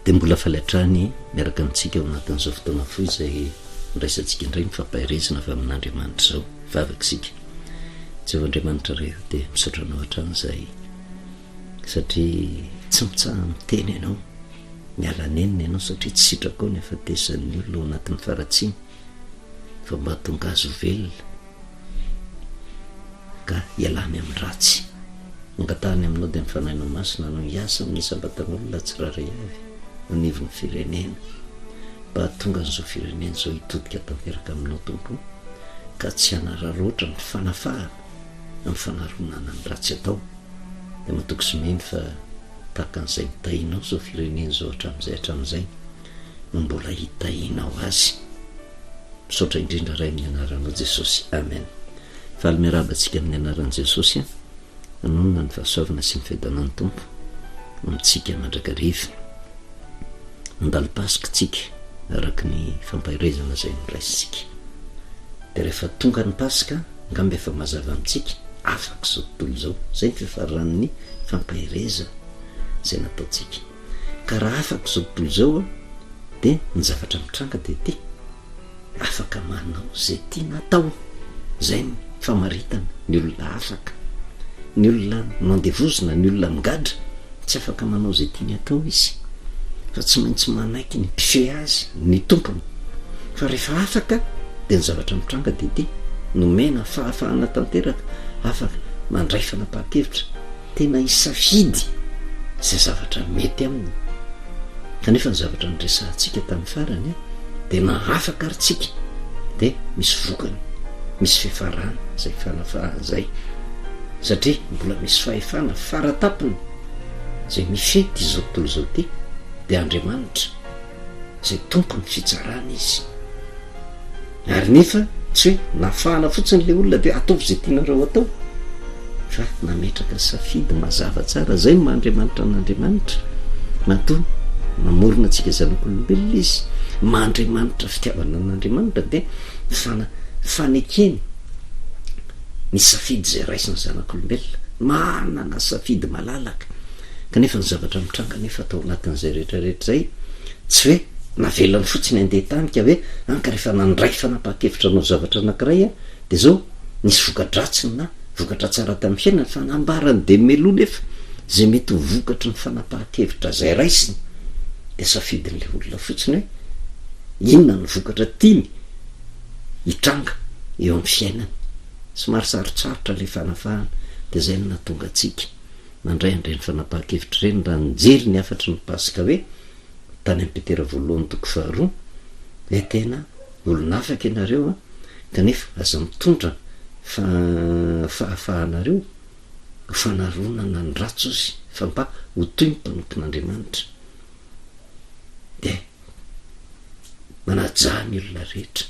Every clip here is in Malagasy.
Dia mbola faly hatrany miaraka amintsika ao anatin'izao fotoana fohy izay andraisantsika indray ny fampaherezana avy amin'Andriamanitra izao. Hivavaka isika. Jehovah Andriamanitra Ray ô, dia misaotra Anao hatrany izahay satria tsy mitsaha-miteny Ianao. Miala nenina Ianao satria tsy sitrakao ny hafatesan'ny olona ao anatin'ny faharatsiana fa mba hahatonga azy ho velona ka hialany amin'ny ratsy. Angatahany aminao dia ny Fanahinao Masina no hiasa amin'ny isam-batan'olona tsirairay avy anivon'ny firenena mba hahatonga an'izao firenena izao hitodika tanteraka aminao Tompo ka tsy hanararaotra ny fanafahana amin'ny fanaronana ny ratsy atao dia matoky sy mino fa tahaka an'izay nitahianao izao firenena izao hatramin'izay hatramin'izay no mbola hitahianao azy. Misaotra indrindra Ray amin'ny anaranao Jesosy. Amen. Faly miarahaba antsika amin'ny anaran'i Jesosy an. Hanonona ny fahasoavana sy ny fiadanan'ny Tompo amintsika mandrakariva. Mandalo Paska tsika araka ny fampaherezana izay noraisintsika. Dia rehefa tonga ny Paska, angamba efa mazava amintsika, afaka izao tontolo izao. Izay ny fifaran'ny fampaherezana izay nataontsika. Ka raha afaka izao tontolo izao dia ny zavatra mitranga dia ity, afaka manao izay tiana atao. Izay ny famaritana ny olona afaka. Ny olona nandevozina, ny olona migadra, tsy afaka manao izay tiany atao izy fa tsy maintsy manaiky ny mpifehy azy, ny tompony. Fa rehefa afaka dia ny zavatra mitranga dia ity, nomena fahafahana tanteraka, afaka mandray fanapahan-kevitra, tena hisafidy izay zavatra mety aminy. Kanefa ny zavatra noresahantsika tamin'ny farany dia na afaka ary tsika dia misy vokany, misy fiafarana izay fanafahana izay satria mbola misy fahefana faratapony izay mifehy ity izao tontolo izao ity dia Andriamanitra izay tompon'ny fitsarana izy. Ary nefa tsy hoe nafahana fotsiny le olona de ataovy izay tianareo atao fa nametraka safidy mazava tsara, zay no maha Andriamanitra an'Andriamanitra, matoa namorona antsika zanak'olombelona izy, maha Andriamanitra fitiavana an'Andriamanitra dia fana- fanekeny ny safidy izay raisin'ny zanak'olombelona, manana safidy malalaka, kanefa ny zavatra mitranga nefa tao anatin'izay rehetra rehetra izay tsy hoe Navelany fotsiny handeha tany ka hoe an ka rehefa nandray fanapahan-kevitra hanao zavatra anankiray aho dia zao nisy voka-dratsiny na vokatra tsara tamin'ny fiainany fa nambarany dia meloa nefa izay mety ho vokatry ny fanapahan-kevitra izay raisiny dia safidin'ilay olona fotsiny hoe inona no vokatra tiany hitranga eo amin'ny fiainany. Somary sarotsarotra ilay fanafahana dia izay no nahatonga antsika nandray an'ireny fanapahan-kevitra ireny raha nijery ny hafatry ny Paska hoe tany amin'ny Petera voalohany toko faharoa hoe tena olon'afaka ianareo an, kanefa aza mitondra fa fahafahanareo ho fanaronana ny ratsy ozy fa mba ho toy ny mpanompon'Andriamanitra dia manajà ny olona rehetra,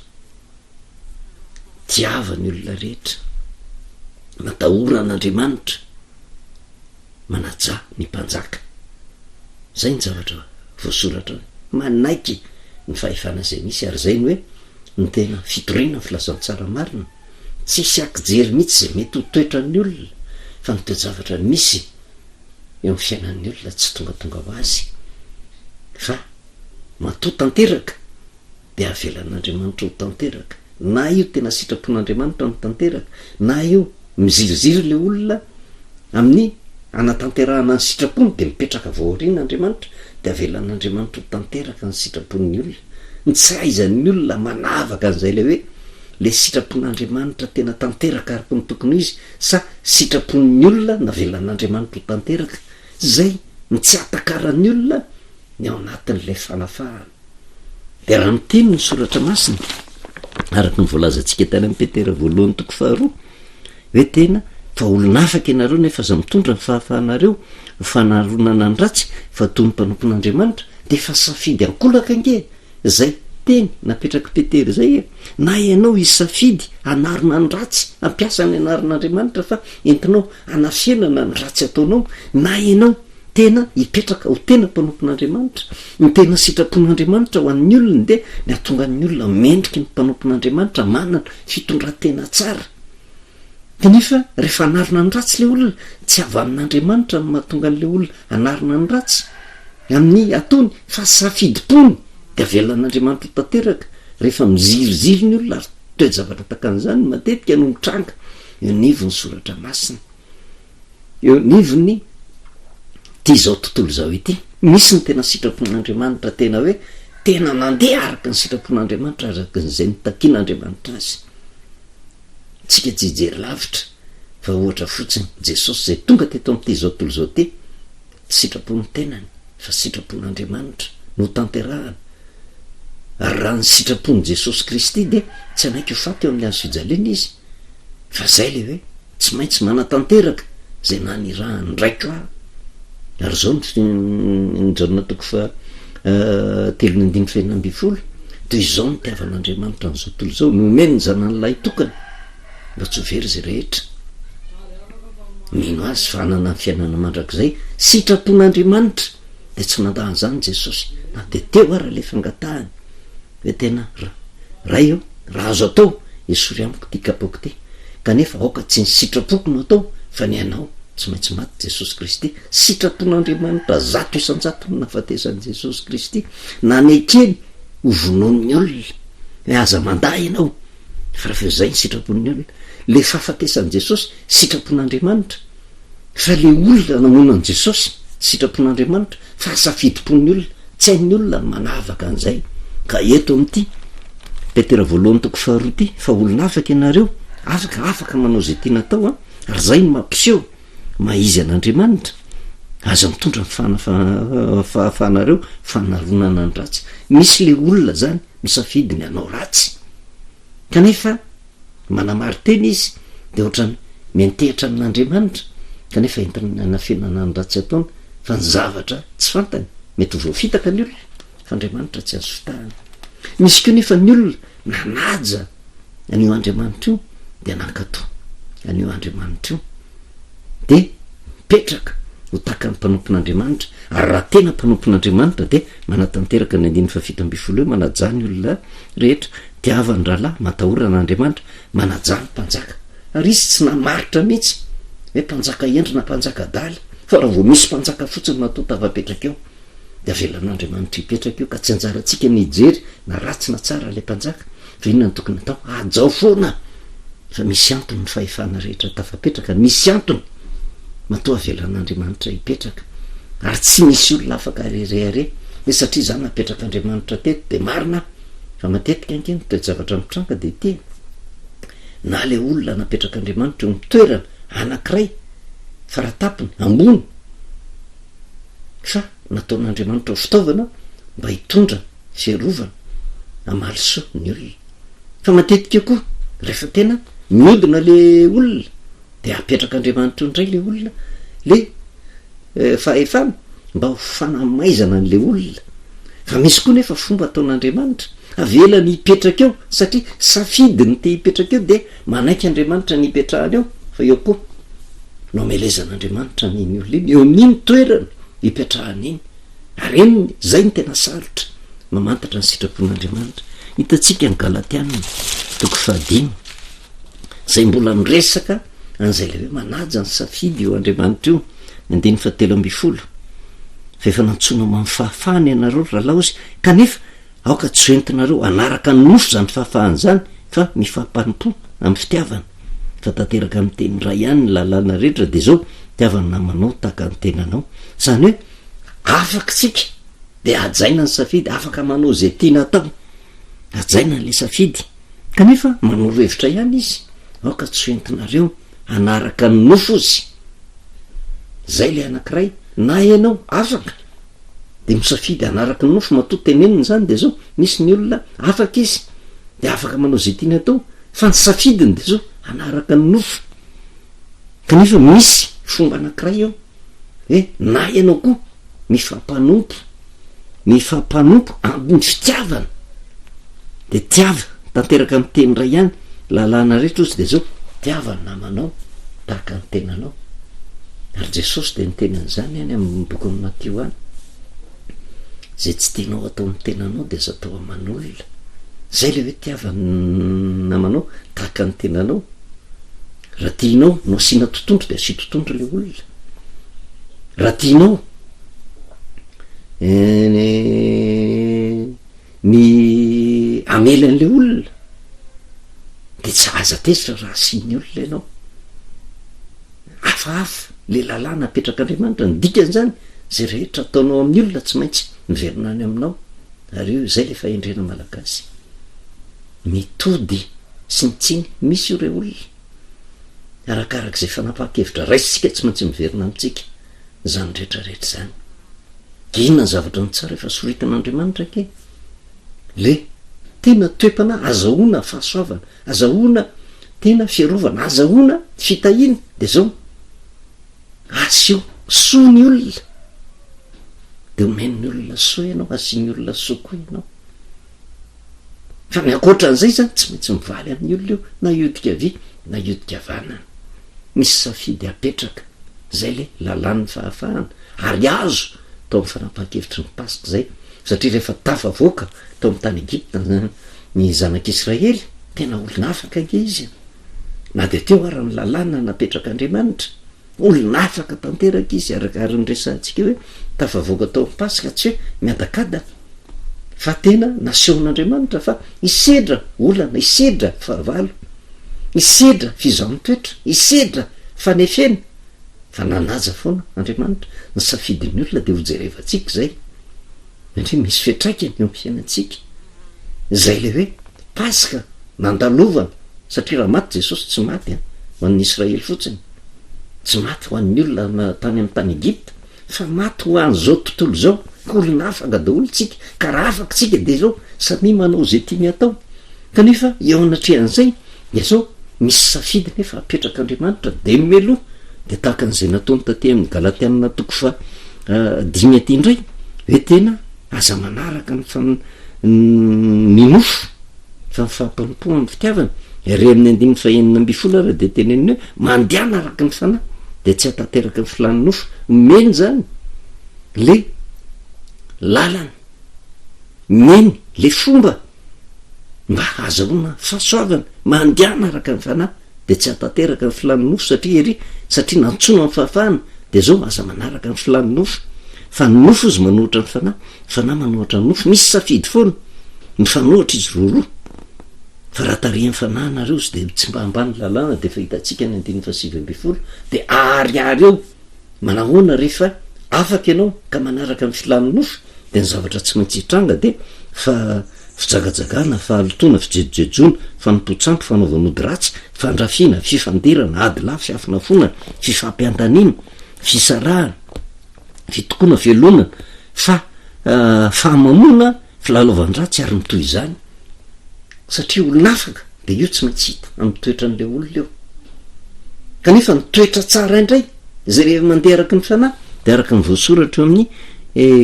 tiava ny olona rehetra, matahora an'Andriamanitra. manajà ny mpanjaka. Izay ny zavatra voasoratra hoe manaiky ny fahefana izay misy ary izay ny hoe ny tena fitoriana ny filazantsara marina. Tsisy akijery mihitsy izay mety ho toetran'ny olona fa ny toe-javatra misy eo amin'ny fiainan'ny olona tsy tongatonga ho azy fa matoa tanteraka dia avelan'Andriamanitra ho tanteraka, na io tena sitrapon'Andriamanitra no tanteraka, na io miziriziry le olona amin'ny hanatanterahana ny sitrapony dia mipetraka avy ao aoriana Andriamanitra, dia avelan'Andriamanitra ho tanteraka ny sitrapon'ny olona. Ny tsy ahaizan'ny olona manavaka an'izay ilay hoe le sitrapon'Andriamanitra tena tanteraka araka ny tokony ho izy sa sitrapon'ny olona navelan'Andriamanitra ho tanteraka, izay ny tsy ahatakaran'ny olona ny ao anatin'ilay fanafahana. Dia raha miteny ny soratra masina, araka ny voalazantsika tany amin'ny Petera voalohany toko faharoa, hoe tena fa olona afaka ianareo nefa aza mitondra ny fahafahanareo ho fanaronana ny ratsy fa toy ny mpanompon'Andriamanitra, dia efa safidy ankolaka ange izay teny napetrak'i Petera izay e! Na ianao hisafidy hanarona ny ratsy, hampiasa ny anaran'Andriamanitra fa entinao hanafenana ny ratsy ataonao, na ianao tena hipetraka ho tena mpanompon'Andriamanitra. Ny tena sitrapon'Andriamanitra ho an'ny olony dia ny hahatonga ny olona mendriky ny mpanompon'Andriamanitra, manana fitondran-tena tsara. Kanefa rehefa hanarina ny ratsy ilay olona, tsy avy amin'Andriamanitra no mahatonga an'ilay olona hanarina ny ratsy. Amin'ny ataony fa safidim-pony dia avelan'Andriamanitra ho tanteraka rehefa miziriziry ny olona ary toe-javatra takan'izany matetika no mitranga eo anivon'ny soratra masina, eo anivon'ny ity izao tontolo izao ity. Misy ny tena sitrapon'Andriamanitra tena hoe tena nandeha araka ny sitrapon'Andriamanitra araka izay nitakian'Andriamanitra azy. Tsika tsy hijery lavitra fa ohatra fotsiny, Jesosy izay tonga teto amin'ity izao tontolo izao ity, Tsy sitrapon'ny tenany fa sitrapon'Andriamanitra no tanterahana. Ary raha ny sitrapon'i Jesosy Kristy dia tsy hanaiky ho faty eo amin'ny hazo fijaliana Izy. Fa izay ilay hoe tsy maintsy manatanteraka izay nanirahan'ny Raiko ahy. Ary izao ny Jaona toko faha telo ny andininy fahenina ambinifolo, toy izao no nitiavan'Andriamanitra an'izao tontolo izao, nomeny ny Zanany lahitokana, mba tsy ho very izay rehetra mino Azy fa hanana ny fiainana mandrakizay. Sitrapon'Andriamanitra dia tsy nandà an'izany Jesosy na dia teo ara ilay fangatahany hoe tena Ray ô, raha azo atao, esory amiko ity kapoaka ity, kanefa aoka tsy ny sitrapoko no atao fa ny Anao. Tsy maintsy maty Jesosy Kristy. Sitrapon'Andriamanitra 100% ny nahafatesan'i Jesosy Kristy. Nanekeny ho vonoin'ny olona hoe aza mandà ianao. Fa raha izay ny sitrapon'ny olona, le fahafatesan'i Jesosy sitrapon'Andriamanitra, fa le olona namono an'i Jesosy sitrapon'Andriamanitra, fa safidim-pon'ny olona, tsy hain'ny olona ny manavaka an'izay. Ka eto amin'ity Petera voalohany toko faharoa ity, fa olona afaka ianareo, afaka, afaka manao izay tiana atao an, ary izay no mampiseho maha izy an'Andriamanitra. Aza mitondra ny fana- fahafahanareo fanaronana ny ratsy. Misy le olona zany misafidy ny hanao ratsy. Kanefa manamari-tena izy dia ohatran'ny miantehitra amin'Andriamanitra kanefa entiny hanafenana ny ratsy ataony fa ny zavatra tsy fantany, mety ho voafitaka ny olona fa Andriamanitra tsy azo fitahana. Misy koa nefa ny olona nanaja an'io Andriamanitra io dia nankato an'io Andriamanitra io dia mipetraka ho tahaka ny mpanompon'Andriamanitra ary raha tena mpanompon'Andriamanitra dia manatanteraka ny andininy faha-17 hoe manajà ny olona rehetra, tiava ny rahalahy, matahora an'Andriamanitra, manajà ny mpanjaka. Ary izy tsy namaritra mihitsy hoe mpanjaka hendry na mpanjaka adala, fa raha vao misy mpanjaka fotsiny matoa tafapetraka eo dia avelan'Andriamanitra hipetraka eo ka tsy anjarantsika ny hijery na ratsy na tsara ilay mpanjaka fa inona no tokony atao? Hajao foana fa misy antony ny fahefana rehetra tafapetraka, misy antony matoa avelan'Andriamanitra hipetraka ary tsy misy olona afaka rerehareha hoe satria za napetrak'Andriamanitra teto de marina aho fa matetika ange ny toe-javatra mitranga de ity e, na le olona napetrak'Andriamanitra eo amin'ny toerana anakiray faratapony ambony fa nataon'Andriamanitra ho fitaovana mba hitondra fiarovana hamaly soa ny olona. Fa matetika koa rehefa tena miodina le olona de apetrak'Andriamanitra eo indray le olona le fahefana mba ho fanamaizana an'le olona. Fa misy koa nefa fomba ataon'Andriamanitra, avelany hipetraka eo satria safidiny te hipetraka eo de manaiky Andriamanitra ny hipetrahany eo fa eo koa no amelezan'Andriamanitra an'iny olona iny eo amin'iny toerana hipetrahany iny. Ary eny, izay no tena sarotra, mamantatra ny sitrapon'Andriamanitra. Hitantsika ny Galatiana, toko fahadimy, izay mbola miresaka an'izay ilay hoe manaja ny safidy io Andriamanitra io, ny andininy fahatelo ambinifolo. Fa efa nantsoina ho amin'ny fahafahana ianareo, ry rahalahy ozy, kanefa aoka tsy ho entinareo hanaraka ny nofo izany fahafahana izany, fa mifampanompoa amin'ny fitiavana. Fa tanteraka amin'ny teny iray ihany ny lalàna rehetra, dia izao, tiava ny namanao tahaka ny tenanao. Izany hoe, Afaka tsika de hajaina ny safidy, afaka manao ze tiana atao, hajaina le safidy, kanefa manoro hevitra ihany izy, aoka tsy ho entinareo hanaraka ny nofo ozy, zay le anakiray, na ianao afaka de misafidy hanaraka ny nofo, matoa tenenina zany de zao, misy ny olona afaka izy de afaka manao ze tiany atao, fa ny safidiny de zao, hanaraka ny nofo, kanefa misy fomba anakiray eo, Hoe na ianao koa mifampanompo, mifampanompo amin'ny fitiavana, de tiava, tanteraka amin'ny teny iray ihany, lalàna rehetra ozy de zao, tiava ny namanao tahaka ny tenanao. Ary Jesosy de niteny an'izany any amin'ny bokin'i Matio any, zay tsy tianao atao amin'ny tenanao de aza atao aman'olona. Zay le hoe tiava ny namanao tahaka ny tenanao. Raha tianao no asiana totohondry de asio totohondry le olona. Raha tianao. Ny ny hamely an'le olona de tsy aza tezitra raha asian'ny olona ianao. Hafahafa le lalàna apetrak'Andriamanitra, ny dikan'izany zay rehetra ataonao amin'ny olona tsy maintsy miverina any aminao, ary io izay le fahendrena malagasy. Ny tody sy ny tsiny misy io re olona, arakarak'izay fanapahan-kevitra raisintsika tsy maintsy miverina amintsika izany rehetra rehetra izany. Dia inona ny zavatra ny tsara efa soritan'Andriamanitra ange? Le tena toe-panahy azahoana fahasoavana, azahoana tena fiarovana, azahoana fitahiana de zao, asio soa ny olona de omen'ny olona soa ianao, asian'ny olona soa koa ianao. Fa ny ankoatran'izay zany tsy maintsy mivaly amin'ny olona io na hiodika havia na hiodika havanana. Misy safidy apetraka, zay le lalàn'ny fahafahana ary azo tao amin'ny fanapahan-kevitry ny Paska izay satria rehefa tafavoaka tao amin'ny tany Egypta ny zanak'Israely, tena olona afaka ange izy e! Na dia teo ara ny lalàna napetrak'Andriamanitra, olona afaka tanteraka izy araka ary ny resahantsika hoe tafavoaka tao amin'ny Paska tsy hoe miadakadana fa tena nasehon'Andriamanitra fa hisedra olana, hisedra fahavalo, hisedra fizahan-toetra, hisedra fanefena fa nanaja foana Andriamanitra ny safidin'ny olona dia hojerevantsika izay satria misy fiantraikany eo amin'ny fiainantsika izay le hoe Paska nandalovana satria raha maty Jesosy tsy maty an ho an'ny Israely fotsiny, tsy maty ho an'ny olona tany amin'ny tany Egypta fa maty ho an'izao tontolo izao, ka olona afaka daholo tsika, ka raha afaka tsika dia izao samia manao izay tiany atao, kanefa eo anatrehan'izay dia izao misy safidy nefa apetrak'Andriamanitra dia meloa, dia tahaka an'izay nataony taty amin'ny Galatiana toko faha dimy aty indray hoe tena aza manaraka ny fan ny nofo fa ny fampanompoa amin'ny fitiavana, ery amin'ny andininy fahenina ambin'ny folo ary dia teneniny hoe mandehana araka ny fanahy dia tsy hahatanteraka ny filàn'ny nofo, omeny zany le lalana, omeny le fomba mba hahazahoana fahasoavana, mandehana araka ny fanahy dia tsy hahatanteraka ny filàn'ny nofo satria ery satria nantsoina amin'ny fahafahana dia zao aza manaraka ny filàn'ny nofo fa ny nofo izy manohitra ny fanahy, fanahy manohitra ny nofo, misy safidy foana, mifanohitra izy roroa. Fa raha tarihin'ny fanahy nareo izy dia tsy mba ambany lalàna dia efa hitantsika ny andininy faha 19 dia aharihary eo manahoana rehefa afaka ianao ka manaraka ny filan'ny nofo dia ny zavatra tsy maintsy hitranga dia fa fijagajagana, fahalotoana, fijejojejoana, fanompoan-tsampy, fanaovan'ody ratsy, fandrafiana, fifandirana, ady lahy, fiafonafonana, fifampiandaniana, fisarahana, fitokoana, fialonana, fa fahamamoana, filalaovan-dratsy ary ny toy izany. Satria olona afaka de io tsy maintsy hita amin'ny toetran'le olona io. Kanefa ny toetra tsara indray, izay rehefa mandeha araky ny fanahy, de araka ny voasoratra eo amin'ny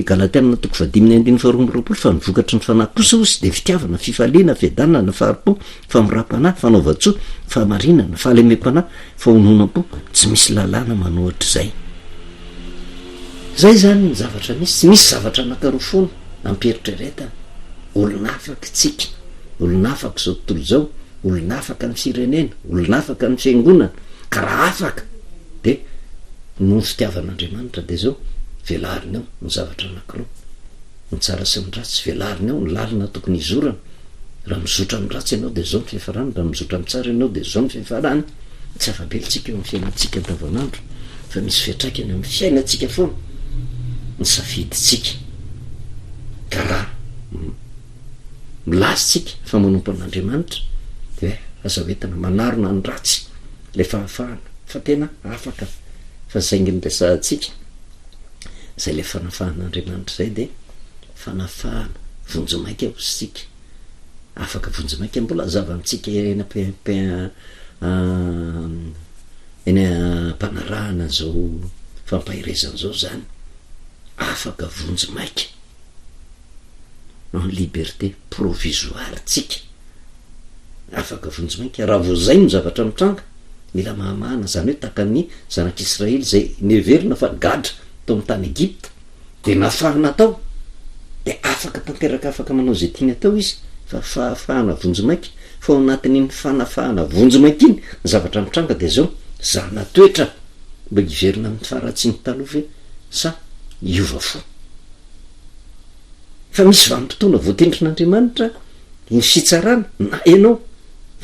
Galatiana toko fahadimy ny andininy faharoa amby roapolo fa ny vokatry ny fanahy kosa hozy de fitiavana, fifaliana, fiadanana, fahari-po, famoram-panahy, fanaovan-tsoa, fahamarinana, fahalemem-panahy, fahononam-po, tsy misy lalàna manohitra izay. Zay zany ny zavatra misy, tsy misy zavatra anankiroa foana ampiheritreretana, olona afaka tsika, olona afaka izao tontolo izao, olona afaka ny firenena, olona afaka ny fiangonana, ka raha afaka de noho ny fitiavan'Andriamanitra de zao velariny ao ny zavatra anankiroa, ny tsara sy ny ratsy, velariny ao ny lalina tokony hizorana, raha mizotra amin'ny ratsy ianao de zao ny fiafarany, raha mizotra amin'ny tsara ianao de zao ny fiafarany. Tsy afa-belontsika eo amin'ny fiainantsika andavanandro fa misy fiantraikany amin'ny fiainantsika foana ny safidintsika. Ka raha milaza isika fa manompo an'Andriamanitra dia aza hoentina manarona ny ratsy ilay fahafahana fa tena afaka fa saingy ny resahantsika izay ilay fanafahan'Andriamanitra izay dia fanafahana vonjimaika hozy isika. Afaka vonjimaika mbola hazava amintsika eny eny am-panarahana an'izao fampaherezana izao izany. Afaka vonjimaika en liberté provisoire tsika. Afaka vonjimaika. Raha vao izay no zavatra mitranga, mila mahamahana, izany hoe tahaka ny zanak'Israely izay neverina fa gadra tao amin'ny tany Egypta. Dia nafahana tao, dia afaka tanteraka afaka manao izay tiany atao izy fa fahafahana vonjimaika, fa ao anatin'iny fanafahana vonjimaika iny ny zavatra mitranga dia izao, zana-toetra mba hiverina amin'ny faharatsiany taloha ve sa hiova fo? Fa misy vanim-potoana voatendrin'Andriamanitra ny fitsarana na ianao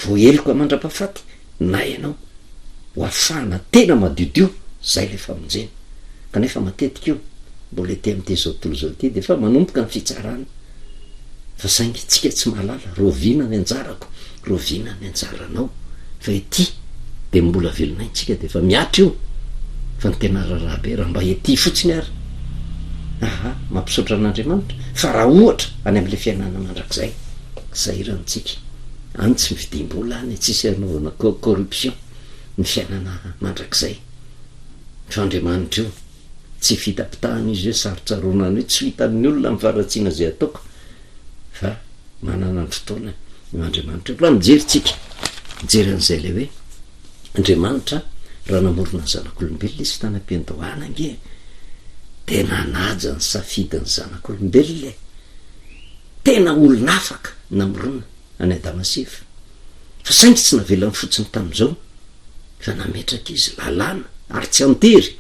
voaheloka mandra-pahafaty na ianao ho afahana tena madiodio, zay le famonjena. Kanefa matetika io mbola ety amin'ity zao tontolo izao ity dia efa manomboka ny fitsarana fa saingy tsika tsy mahalala rahoviana ny anjarako, rahoviana ny anjaranao fa ety dia mbola velon'aina tsika dia efa mihatra io fa ny tena raharaha be raha mba ety fotsiny ary aha mampisaotra an'Andriamanitra fa raha ohatra any amin'ilay fiainana mandrakizay sahirana tsika any tsy mividim-bola any tsisy anaovana corruption ny fiainana mandrakizay fa Andriamanitra io tsy fitapitahana izy hoe sarotsarona any hoe tsy ho hitan'ny olona ny faharatsiana izay ataoko fa manana ny fotoana io Andriamanitra io. Raha mijery tsika, mijery an'izay ilay hoe Andriamanitra raha namorona ny zanak'olombelona izy tany am-piandohana ange dia nanaja ny safidin'ny zanak'olombelona e. Tena olona afaka namorona an'i Adama sy Eva. Fa saingy tsy navelany fotsiny tamin'izao fa nametraka izy lalàna ary tsy an-tery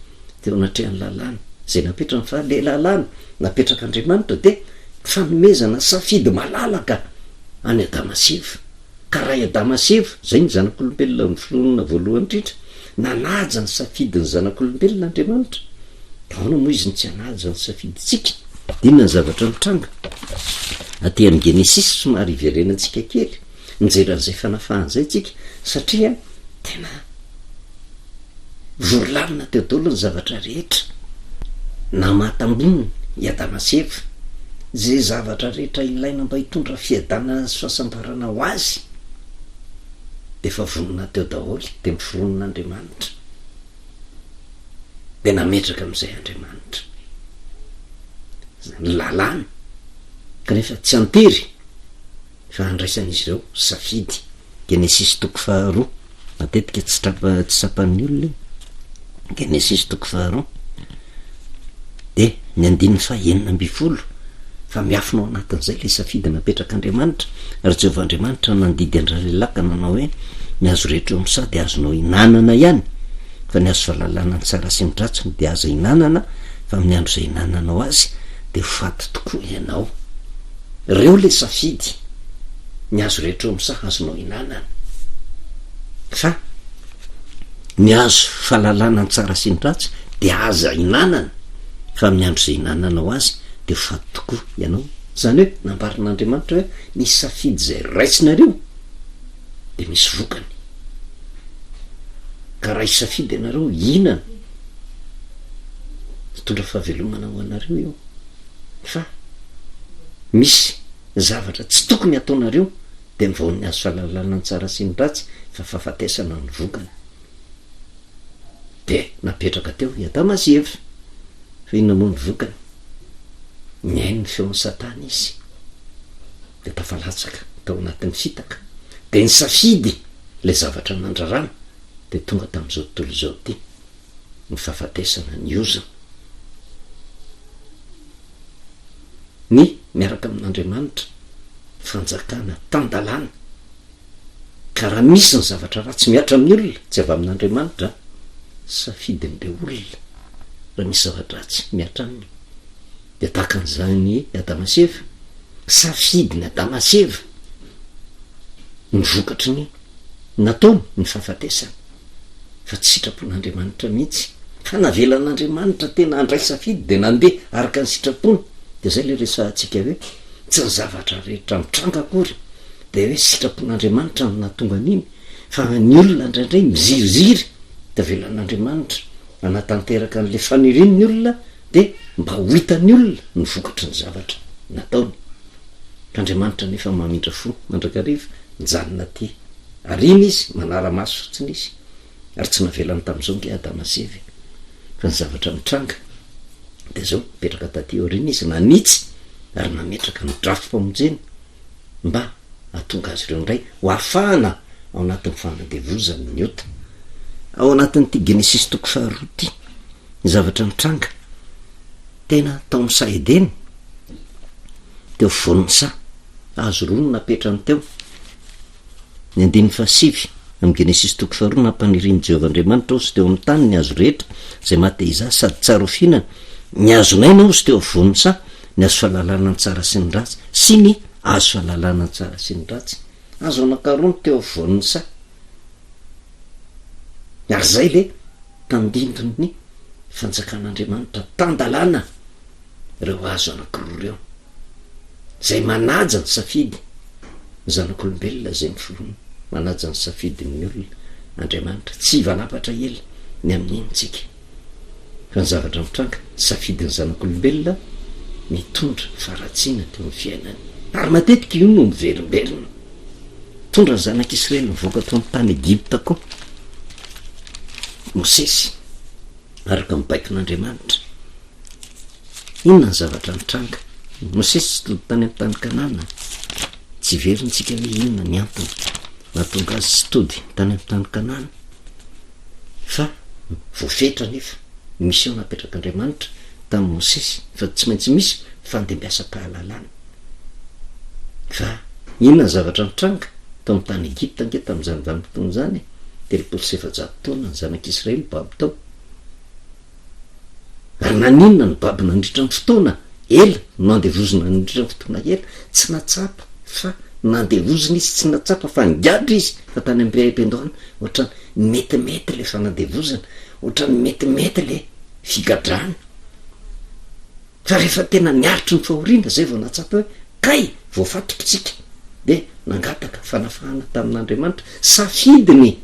teo anatrehan'ny lalàna izay napetrany fa le lalàna napetrak'Andriamanitra dia fanomezana safidy malalaka an'i Adama sy Eva. Ka raha i Adama sy Eva, izay ny zanak'olombelona noforonina voalohany indrindra, nanaja ny safidin'ny zanak'olombelona Andriamanitra, dia ahoana moa izy no tsy hanaja ny safidintsika? Inona ny zavatra mitranga? Aty amin'ny Genesisy somary iverenantsika kely, mijery an'izay fanafahana izay tsika, satria tena Vory lalina teo daholo ny zavatra rehetra. Namaha tamboniny i Adama sy Eva. Izay zavatra rehetra ilaina mba hitondra fiadanana sy fahasambarana ho azy dia efa vonona teo daholo, dia noforonin'Andriamanitra. Dia nametraka amin'izay Andriamanitra ny lalàny, kanefa tsy an-tery. fa andraisan'izy ireo safidy. Genesisy toko faharoa, matetika tsy trapa tsy tsapan'ny olona io. Genesisy toko faharoa dia ny andininy faha 16 fa miafina ao anatin'izay ilay safidy napetrak'Andriamanitra. Ary Jehovah Andriamanitra nandidy an-dralehilahy ka nanao hoe, Ny hazo rehetra eo amin'ny saha dia azonao hinanana ihany, fa ny hazo fahalalana ny tsara sy ny ratsy no dia aza hinanana, fa amin'ny andro izay hinananao azy dia ho faty tokoa ianao. Reo le safidy, ny hazo rehetra eo amin'ny saha azonao hinanana. Fa ny hazo fahalalana ny tsara sy ny ratsy dia aza hinanana, fa amin'ny andro izay hinananao azy dia ho faty tokoa ianao. Izany hoe nambaran'Andriamanitra hoe ny safidy izay raisinareo dia misy vokany. Ka raha hisafidy ianareo hihinana, hitondra fahavelomana ho anareo io. Fa misy zavatra tsy tokony hataonareo dia ny vaon'ny hazo fahalalana ny tsara sy ny ratsy fa fahafatesana no vokany. Dia napetraka teo i Adama sy Eva. Fa inona moa ny vokany? Nihaino ny feon'i Satana izy dia tafalatsaka tao anatin'ny fitaka. Dia nisafidy ilay zavatra nandrarana dia tonga tamin'izao tontolo izao ity. ny fahafatesana, ny ozona, ny miaraka amin'Andriamanitra, fanjakana tan-dalàna, ka raha misy ny zavatra ratsy mihatra amin'ny olona, tsy avy amin'Andriamanitra, safidin'ireo olona raha misy zava-dratsy mihatra aminy, dia tahaka an'izany Adama sy Eva, safidin'i Adama sy Eva ny vokatry ny nataony, ny fahafatesana. fa tsy sitrapon'Andriamanitra mihitsy, fa navelan'Andriamanitra tena handray safidy dia nandeha araka ny sitrapony, dia zay le resahantsika hoe tsy ny zavatra rehetra mitranga akory dia hoe sitrapon'Andriamanitra no nahatonga an'iny fa ny olona indraindray miziriziry dia avelan'Andriamanitra hanatanteraka an'le faniriany ny olona dia mba ho hitan'ny olona ny vokatry ny zavatra nataony. Andriamanitra anefa mamindra fo mandrakariva, mijanona aty Ary iny izy, manara-maso fotsiny izy, ary tsy navelany tamin'izao nge Adama sy Eva e. Fa ny zavatra mitranga dia izao, nipetraka taty aoriana izy, nanitsy ary nametraka ny drafi-pamonjena mba hahatonga azy ireo indray ho afahana ao anatin'ny fanandevozany ny ota. Ao anatin'ity Genesisy toko faharoa ity, ny zavatra mitranga, tena tao amin'ny saha Edena, teo afovoan'ny saha, hazo roa no napetrany teo, Ny andininy fahasivy amin'ny Genesisy toko faharoa, Nampanirian'i Jehovah Andriamanitra ozy teo amin'ny tany ny hazo rehetra izay maha-te hizaha sady tsara ho fihinana. Ny hazon'aina ozy teo afovoan'ny saha. Ny hazo fahalalana ny tsara sy ny ratsy sy ny hazo fahalalana ny tsara sy ny ratsy. Hazo anankaroa no teo afovoan'ny saha. Ary izay le tandindon'ny fanjakan'Andriamanitra tan-dalàna ireo hazo anankiroa ireo. Izay manaja ny safidy ny zanak'olombelona izay miforona, manaja ny safidin'ny olona Andriamanitra. Tsy hivalapatra ela ny amin'iny tsika. Fa ny zavatra mitranga, safidin'ny zanak'olombelona mitondra faharatsiana teo amin'ny fiainany. Ary matetika io no miverimberina. Nitondra ny zanak'Israely nivoaka tao amin'ny tany Egypta koa Mosesy, araka ny baikon'Andriamanitra. Inona ny zavatra nitranga? Mosesy tsy tody tany amin'ny tany Kanana. Tsy hiverintsika hoe inona ny antony nahatonga azy tsy tody tany amin'ny tany Kanana. Fa voafetra anefa ny mission napetrak'Andriamanitra tamin'i Mosesy fa tsy maintsy misy fandimbiasam-pahalalana. Fa inona ny zavatra nitranga tao amin'ny tany Egypta ange tamin'izany vanim-potoana izany e? 430 taona ny zanak'Israely babo tao. Ary naninona no babo nandritra ny fotoana ela, nandevozina nandritra ny fotoana ela? Tsy nahatsapa fa nandevozina izy, tsy nahatsapa fa nigadra izy fa tany am-piandohana ohatran'ny metimety le fanandevozana, ohatran'ny metimety le figadrana. Fa rehefa tena niaritry ny fahoriana zay vao nahatsapa hoe kay voafatotro tsika de nangataka fanafahana tamin'Andriamanitra, safidiny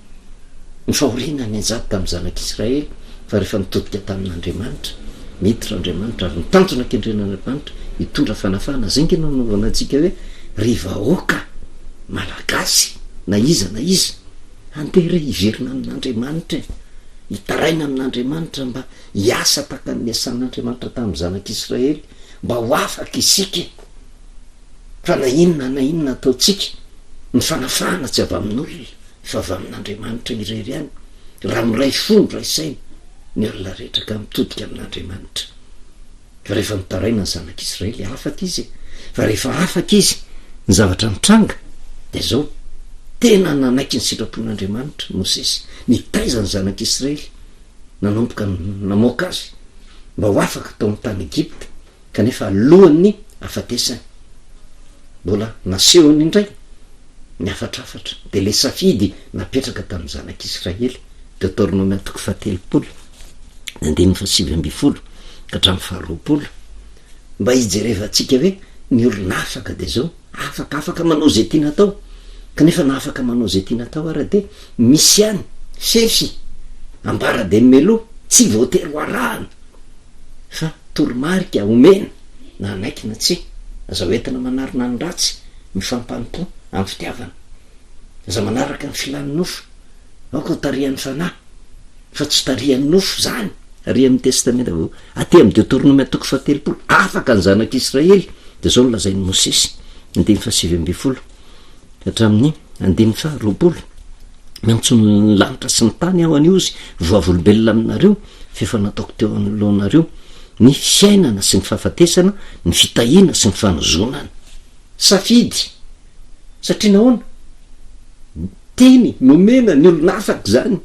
ny fahoriana nianjady tamin'ny zanak'Israely fa rehefa nitodika tamin'Andriamanitra, miditra Andriamanitra ary ny tanjona kendren'Andriamanitra hitondra fanafahana, zay nge no anaovana antsika hoe ry vahoaka malagasy na iza na iza andeha re hiverina amin'Andriamanitra e, hitaraina amin'Andriamanitra mba hiasa tahaka ny niasan'Andriamanitra tamin'ny zanak'Israely mba ho afaka isika fa na inona na inona ataontsika, ny fanafahana tsy avy amin'olona fa avy amin'Andriamanitra irery ihany, raha miray fo miray saina ny olona rehetra ka mitodika amin'Andriamanitra. Fa rehefa mitaraina ny zanak'Israely, afaka izy e! Fa rehefa afaka izy, ny zavatra nitranga dia izao, tena nanaiky ny sitrapon'Andriamanitra Mosesy, nitaiza ny zanak'Israely, nanomboka namoaka azy mba ho afaka tao amin'ny tany Egypta, kanefa alohan'ny hafatesany, mbola nasehony indray ny hafatrafatra, dia ilay safidy napetraka tamin'ny zanak'Israely, Deoteronomia toko fahatelopolo, ny andininy fahasivy ambin'ny folo ka hatramin'ny faharoapolo, mba hijerevantsika hoe ny olona afaka dia izao, afaka, afaka manao izay tiana atao, kanefa na afaka manao izay tiana atao ara dia misy ihany fefy ambara dia meloa, tsy voatery ho arahana fa toromarika omena na hanaiky na tsia. Aza hoentina manarina ny ratsy, mifampanompoa amin'ny fitiavana. Aza manaraka ny filan'ny nofo, aoka ho tarihan'ny fanahy fa tsy tarihan'ny nofo izany. Ary amin'ny Testamenta Vaovao, aty amin'ny Deoteronomia toko fahatelopolo, afaka ny zanak'Israely, dia izao no lazain'i Mosesy, andininy fahasivy ambin'ny folo hatramin'ny andininy faharoapolo, Miantso ny lanitra sy ny tany aho anio, hozy, voavolombelona aminareo, f'efa nataoko teo anoloanareo ny fiainana sy ny fahafatesana, ny fitahiana sy ny fanozonana. Safidy! Satria nahoana? Teny nomena ny olona afaka izany.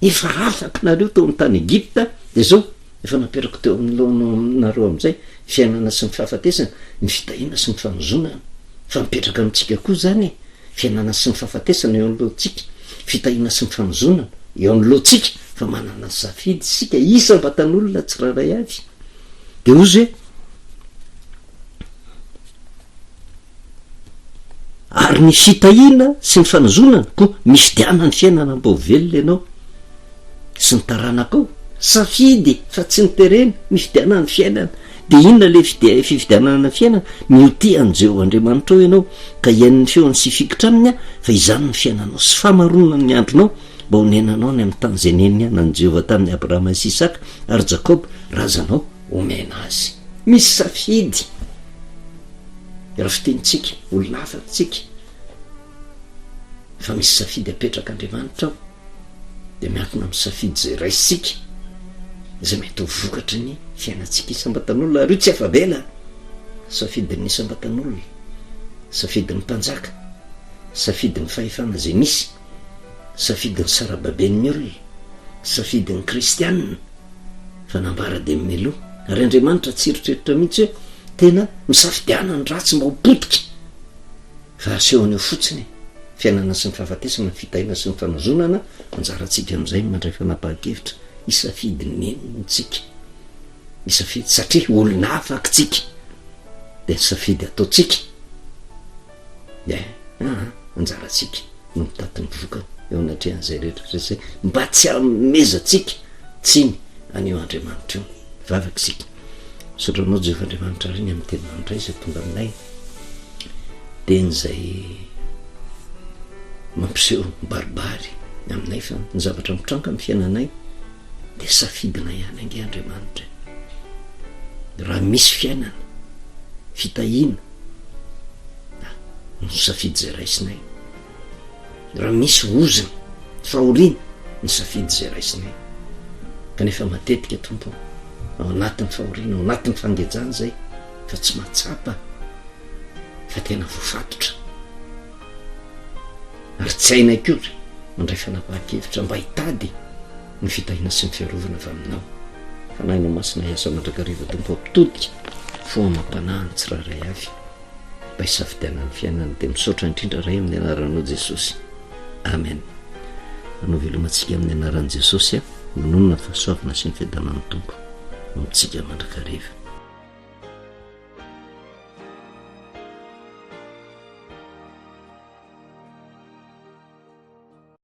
Efa afaka nareo tao amin'ny tany Egypta, dia izao, efa napetrako teo anoloanareo amin'izay, fiainana sy ny fahafatesana, ny fitahiana sy ny fanozonana. Fa mipetraka amintsika koa izany e, fiainana sy ny fahafatesana eo anoloantsika, fitahiana sy ny fanozonana eo anoloantsika, fa manana safidy isika isam-batan'olona tsirairay avy. Dia hozy hoe, Ary ny fitahiana sy ny fanozonana koa mifidiana ny fiainana mba ho velona ianao sy ny taranakao. Safidy fa tsy noterena, mifidiana ny fiainana. Dia inona ilay fifidianana ny fiainana? Miotia an'i Jehovah Andriamanitrao ianao ka hihaino ny feony sy hifikitra aminy fa izany no fiainanao sy famaronana ny andronao mba honenanao any amin'ny tany izay nenianan'i Jehovah tamin'i Abrahama sy Isaka ary Jakoba razanao omena azy. Misy safidy. Raha fitenintsika, olona hafa tsika, fa misy safidy apetrak'Andriamanitra ao, dia miankina amin'ny safidy izay raisintsika, izay mety ho vokatry ny fiainantsika isam-batan'olona, ary io tsy afa-bela, safidin'ny isam-batan'olona, safidin'ny mpanjaka, safidin'ny fahefana izay misy, safidin'ny sarababen'ny olona, safidin'ny kristianina, fa nambara dia meloa. Ary Andriamanitra tsy eritreritra mihitsy hoe. Tena misafidiana ny ratsy mba ho potika fa asehony eo fotsiny e. Fiainana sy ny fahafatesana, ny fitahiana sy ny fanozonana, anjarantsika amin'izay ny mandray fanapahan-kevitra hisafidy ny inona tsika. Hisafidy satria olona afaka tsika dia ny safidy ataontsika dia aa anjarantsika no mitaty ny vokany eo anatrehan'izay rehetra rehetra izay mba tsy hanomezantsika tsiny an'io Andriamanitra io. Vavaka isika. Misaotra anao Jehovah Andriamanitra ary ny amin'ny teninao indray izay tonga aminay. Teny izay mampiseho mibaribary aminay fa ny zavatra mitranga amin'ny fiainanay dia safidinay ihany ange Andriamanitra e. Raha misy fiainana, fitahiana, ny safidy izay raisinay. Raha misy ozona, fahoriana, ny safidy izay raisinay. Kanefa matetika Tompo ô, ao anatin'ny fahoriana, ao anatin'ny fangejana izay fa tsy mahatsapa fa tena voafatotra. Ary tsy hainay akory mandray fanapahan-kevitra mba hitady ny fitahiana sy ny fiarovana avy aminao. Fanahinao Masina hiasa mandrakariva Tompo hampitodika fo amam-panahy ny tsirairay avy. mba hisafidianany fiainana dia misaotra indrindra Ray amin'ny anaranao Jesosy. Amen. Manao veloma antsika amin'ny anaran'i Jesosy a. Manonona ny fahasoavana sy ny fiadanan'ny Tompo amintsika mandrakariva.